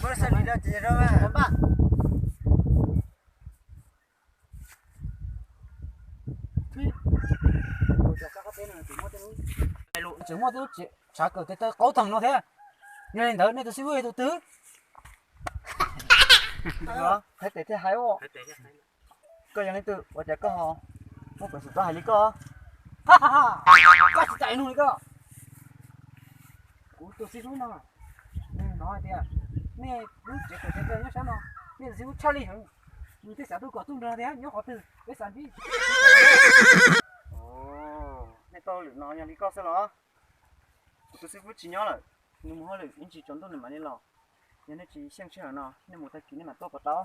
Muab xab lis rau ces rau mas. Tseem muaj tej lub tshav kawm tes taw qaub theem no thiab. Yog li ntawd nej tus xib hwb yog tus twg? Hais tes thiaj hais. Koj yog leej twg ua cas koj ho muaj peev xwm txawj hais li koj? Koj tsis txais nug li koj. Kuv tus xib hwb no, nws hnov hais tias nej lub tsev kawm tes taw nyob sab no, nej tus xib hwb tshaj lij heev. Nws thiaj xav tuaj kom txuj nrog tias nyob qhov twg peb xav ntsib. Nej tau lwm no yog li koj xwb los? Kuv tus xib hwb tsis nyob lawm, nws mus hauj lwm ib ntsis tsaus ntuj nws mam li los. Yog nej tsis xyeej sij hawm no nej mus tag kis nej mam tuaj puas tau?